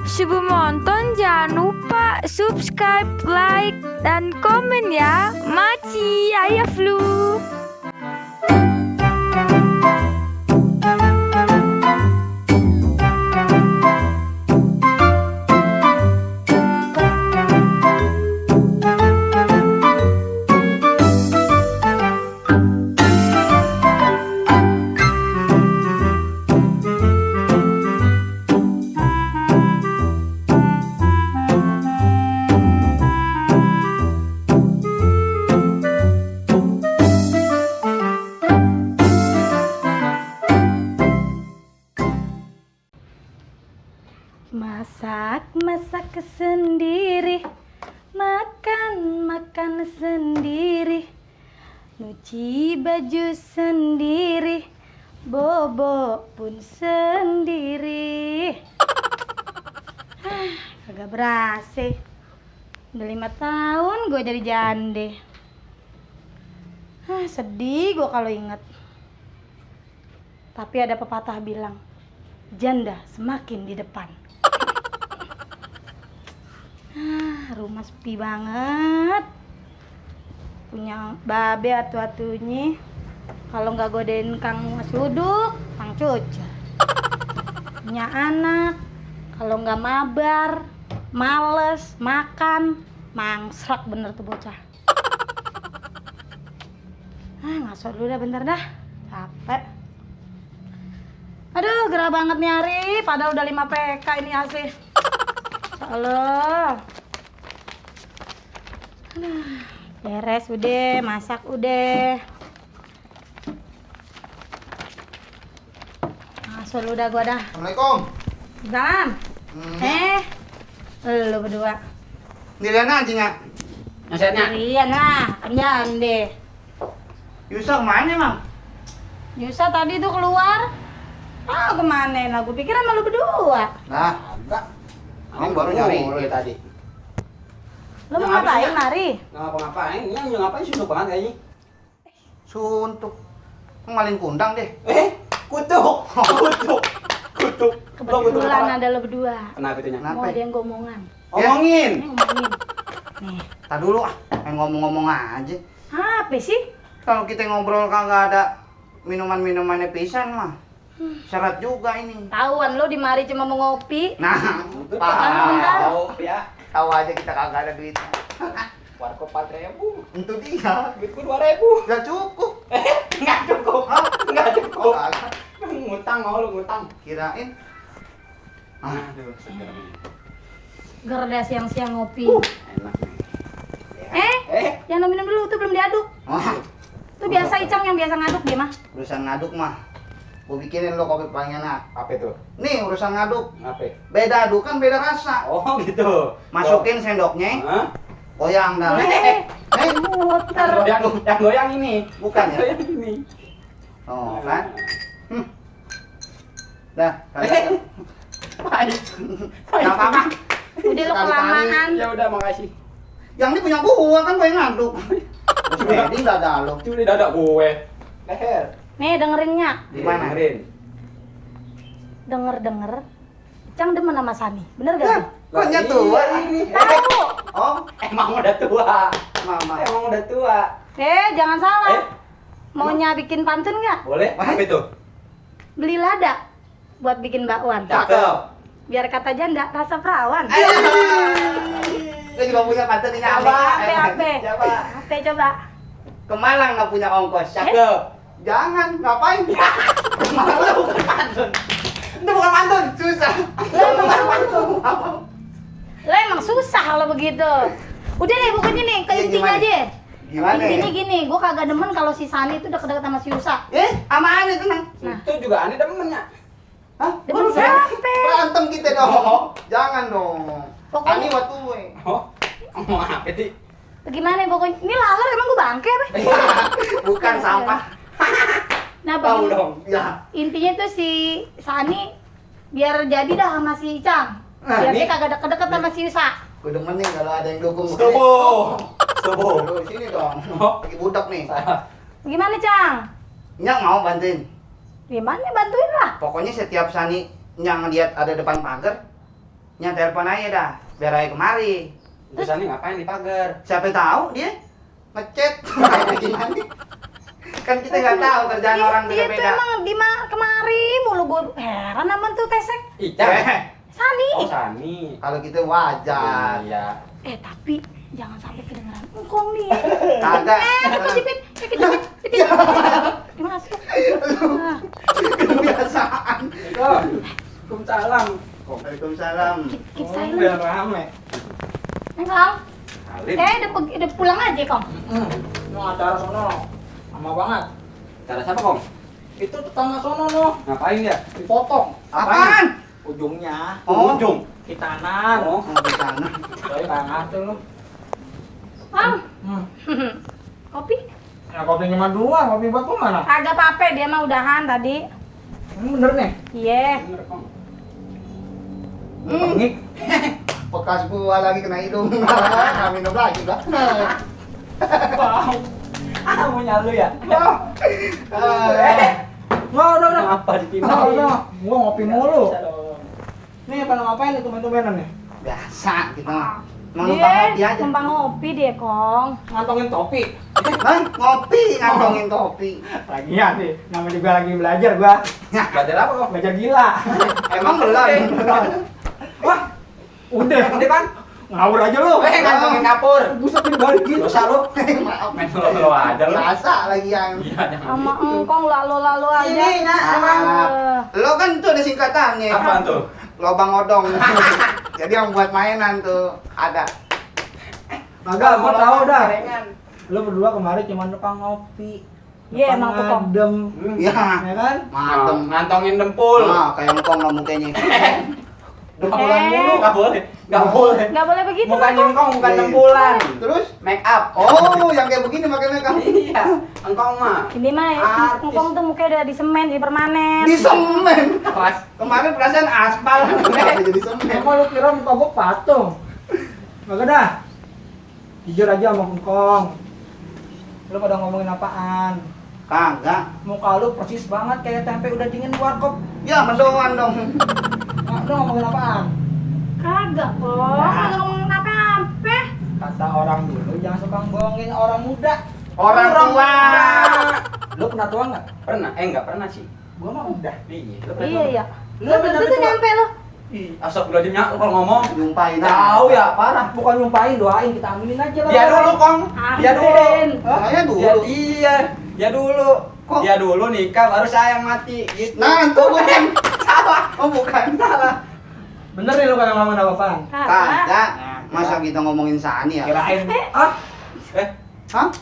Sebelum nonton jangan lupa subscribe, like, dan komen ya. Maci, ayah flu. Masak sendiri, makan sendiri, nyuci baju sendiri, bobo pun sendiri. Kagak berhasil. Udah 5 tahun gue jadi jande. Sedih gue kalau inget. Tapi ada pepatah bilang, janda semakin di depan. Rumah sepi banget. Punya babe atu-atunya. Kalau nggak godain Kang Mas Luduk, Kang Cucu. Punya anak. Kalau nggak mabar, males, makan, mangsak bener tuh bocah. Ngaso dulu dah bentar dah. Capek. Aduh, gerah banget nih hari. Padahal udah 5 PK ini asli. Allah. Beres udah, masak udah. Masuk udah gua dah. Assalamualaikum. Salam. Lu berdua. Dilihat aja nya. Nasihatnya? Iya nah, kerjaan deh. Yusuf kemana emang? Yusa tadi tuh keluar. Kemana? Nah, gue pikir sama lu berdua. Nah, Enggak. ini baru nyari tadi. Lu mau ngapain, Mari? Nggak ngapa-ngapain, yang ngapain suntuk banget kayaknya. suntuk. Malin kundang deh. Kutuk. Kutuk. Kebetulan ada lu berdua. Kenapa itu, Nya? Mau ada yang ngomongan. Omongin. Ngomongin. Nih, Tar dulu main ngomong-ngomong aja. apa sih? Kalau kita ngobrol kagak ada minuman-minumannya pisan mah. Syarat juga ini. Tahuan lu di mari cuma mau ngopi. Nah, Itu paham. tahu ya. Tahu aja kita kagak ada duit. Warkop 4.000. Itu dia. Duitku 2.000. Gak cukup. Enggak cukup. Hah? Enggak cukup. Kagak. Ngutang mau lu ngutang. Kirain. Aduh, seger nih. Gerda siang-siang ngopi. Enak nih. Jangan minum dulu, tuh belum diaduk. Wah, Tuh biasa Icang yang biasa ngaduk dia mah. urusan ngaduk mah. Gua bikinin lo kopi paling enak. Apa itu? Nih urusan ngaduk. Apa? Beda aduk kan beda rasa. Oh, gitu. Masukin sendoknya, Hah? goyang dah. Muter. Yang goyang ini. Bukan ya? Goyang ini. Oh kan? Dah, kagak. Pahit. Nggak apa-apa. Udah lu kelamaan. Ya udah, makasih. Yang ini punya gua kan gua yang ngaduk. Jadi nggak ada lo. Cuma di dada gue. Leher. Nih dengerinnya. Gimana? Dengerin. Denger. Icang demen sama Sani. Bener gak sih? Kok nya tua? Ini. Tahu. Oh, Emang udah tua. mama. Emang udah tua. Jangan salah. Maunya bikin pantun nggak? Boleh? Apa itu? Beli lada buat bikin bakwan. Cakep. Biar kata janda rasa perawan. Gue juga punya pantun ini. Apa? Siapa? Apa coba? Ke Malang nggak punya ongkos. Cakep. Jangan, ngapain? Malang bukan pantun. Itu bukan pantun, susah. Lo emang susah kalau begitu. Udah deh pokoknya nih ke Iya, intinya gimana? aja. Gimana Intinya ya? gini, gue kagak demen kalau si Sani itu deket-deket sama si Yusa. Sama aneh tenang. Nah. Itu juga aneh demennya. Hah? Demen siapa? Berantem kita dong. Jangan dong. Pokoknya- Ani waktu gue. Oh. Ngomong apa sih? Bagaimana pokoknya? Ini laler emang gue bangke apa? Bukan sampah. Nah, Tahu begini. dong. Ya. Intinya tuh si Sani biar jadi dah sama si Icang. Nah, Biar ini- dia kagak deket-deket sama si Yusa. Gue demen nih kalau ada yang dukung. Stobo. Stobo. Aduh, sini dong. Oh. Lagi budak nih. Gimana, Cang? Nyak mau bantuin. Gimana bantuin lah. Pokoknya setiap Sani Nyak ngeliat ada depan pagar, Nya telepon aja dah, biar aja kemari. Terus Sani ngapain di pagar? Siapa tahu dia ngechat kayak gimana? Kan kita nggak tahu kerjaan orang Dia tuh beda-beda. emang kemari mulu gue heran sama tuh pesek. Ica. Sani. Oh Sani. Kalau gitu wajar. Iya. Tapi jangan sampai kedengeran engkong nih. Kagak. Kejepit. Dimasuk. Nah, Kebiasaan. Waalaikumsalam. Waalaikumsalam. keep Oh, silent. biar rame. Engkong. Alim. Udah pulang aja, Kong. Mau acara sono, lama banget. Cara siapa, Kong? Itu tetangga sono no, Ngapain dia? dipotong. Apaan? Ujungnya, Oh, Ujung. hitanan. Oh. di sana. Saya nggak ngerti lu. Kong. Kopi? Ya kopinya cuma dua, kopi buat tuh mana? Agak pape dia mah udahan tadi. Ini bener nih. Iya. Bener, Kong. Pengik. Bekas gua lagi kena hidung. Nah, minum lagi lah. Wow. Ah, punya lu ya? Nggak, udah. Apa Nggak, ditimbang? udah. Gua ngopi mulu. Nih pada ngapain itu main-mainan nih? Biasa kita mah. Mau Dia numpang ngopi aja. numpang ngopi dia, Kong. Ngantongin topi. Hah? Ngopi, ngantongin kopi. Lagian nih, nama juga lagi belajar gua. Belajar apa, Kong? Belajar gila. Emang belum? Wah, udah. Udah, Bang. Ngawur aja lu. Ngantongin kapur. Buset ini balik gitu. Dosa lu. Maaf. Main lo aja lu. Biasa lagi yang. Iya, jangan. Sama engkong lalu-lalu aja. Ini, Nak, Lo kan tuh ada singkatannya. Apaan tuh? Lobang odong. Jadi yang buat mainan tuh ada. Kagak, gua tahu dah. Gorengan. Lu berdua kemarin cuma numpang ngopi. Iya, Numpang emang tuh, Kong. ngadem. Ya, Ya kan? madem. Ngantongin dempul. Nah, kayak engkong lah mukanya. Dempulan Eh. mulu. Nggak boleh. Nggak boleh. Nggak boleh begitu, Bukan Kong. nyengkong, bukan Iya. dempulan. Terus? Make up. Oh, yang kayak begini pakai makeup. Iya. Engkong mah. Ini mah Artis. engkong tuh mukanya udah di semen, di permanen. Di semen. Kelas. Kemarin perasaan aspal. Kenapa jadi semen? Emang lu kira muka gua patung? Kagak dah. Jujur aja sama Kongkong. Lu pada ngomongin apaan? Kagak. Muka lu persis banget kayak tempe udah dingin di warkop. Ya, mendoan dong. Nah, lu ngomongin apaan? Kagak, Kong. Kagak ngomongin apa-apa. Kata orang dulu jangan suka bohongin orang muda. Orang tua. Lu pernah tua nggak? Pernah? Nggak pernah sih. Gua mah udah. Iya. Iya, iya. Lu Lu bener tuh tua. nyampe lu. Astagfirullahaladzimnya kalau ngomong. Jumpain Tahu ya, parah. Bukan nyumpahin, doain kita aminin aja lah. Dia dulu, Kong. Dia dulu. Amin. Saya dulu. Iya, dia dulu. Kok? Dia dulu nikah baru saya yang mati gitu. Nah, itu bukan. salah. Oh, bukan. Salah. Bener nih lu kagak ngomongin apa-apaan? Kagak. Masa kita ngomongin Sani ya? Kirain ah, Eh, Hah?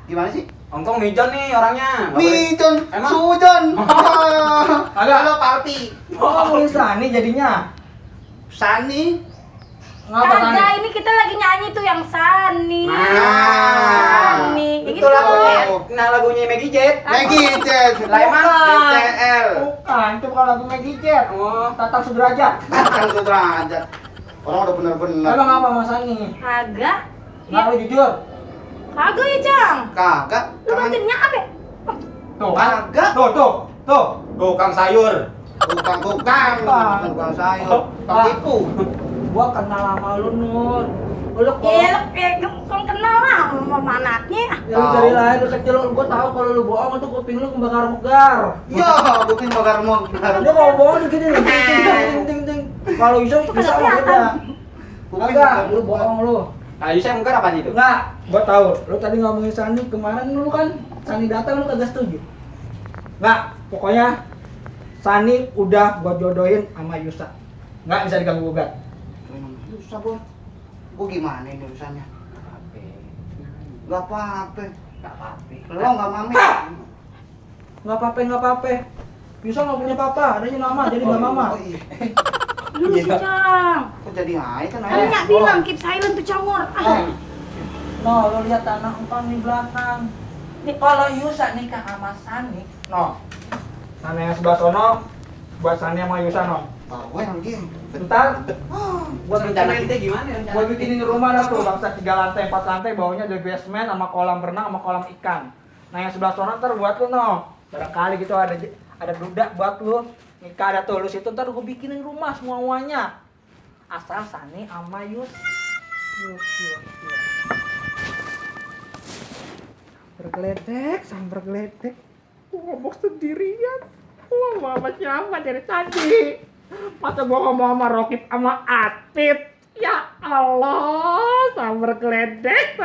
Gimana sih? Hongkong mijon nih orangnya. Nggak boleh. Midon, Emang? Sudon. Agak. Halo party. ngomongin Sani jadinya. Sani. Ngapa Sani? Kagak, ini kita lagi nyanyi tuh yang Sani. Nah. Sani. Ya Itu gitu. lagunya. Nah, lagunya Maggie Jet. Maggie Jet. Lah, emang? DCL. Bukan, itu bukan lagu Maggie Jet. Oh, Tatang Sudrajat. Kan sudrajat. Orang udah bener-bener. Emang apa Mas Sani? Kagak. Nggak lu jujur? Kagak ya, Cang. Kagak. Lu bantuin nyampe. Tuh kan? Kagak. Tuh. tuh Kang Sayur. Bukan. Bukan sayur. Papiku. Gua kenal sama lu, Nur. Lu kok Iya, lu kenal lah sama anaknya. ya, lu dari lahir lu kecil gua tahu kalau lu bohong itu kuping lu kebakar-bakar. Yo, bukan bakar mogar. Dia mau bohong gini nih. Ting. Kalau bisa bisa mah beda. Kagak, lu bohong lu. Nah, saya mungkin apa itu? Enggak, gua tahu. Lu tadi ngomongin Sani kemarin lu kan Sani datang lu kagak setuju. Enggak, pokoknya Sani udah gua jodohin sama Yusa. Enggak bisa diganggu gugat. Susah, Bos. Gua gimana ini urusannya? Gak apa-apa. Nggak apa-apa. Lo gak mami. Enggak apa-apa. Yusa enggak punya papa, adanya mama jadi mbak mama. Oh, iya. Lu sih, Cang. Kok jadi air kan Kan air? nyak bilang keep silent tuh congor. No, lu lihat anak empang di belakang. Kalau Yusa nikah sama Sani, no. Sana yang sebelah sono buat Sani sama Yusa, no. Tahu yang gini. Bentar, Buat rencana kita gimana rencana? gua bikinin rumah dah tuh, bangsa 3 lantai, 4 lantai, bawahnya ada basement sama kolam renang sama kolam ikan. Nah yang sebelah sono ntar buat lu, no. Barangkali gitu ada duda buat lu. Nikah ada tuh, lu situ ntar gua bikinin rumah semuanya. asal Sani sama Yus. Sambar geledek. Ngomong sendirian. Wah, sama siapa dari tadi? Masa gua ngomong sama Rokib sama Atit? Ya Allah, sambar geledek.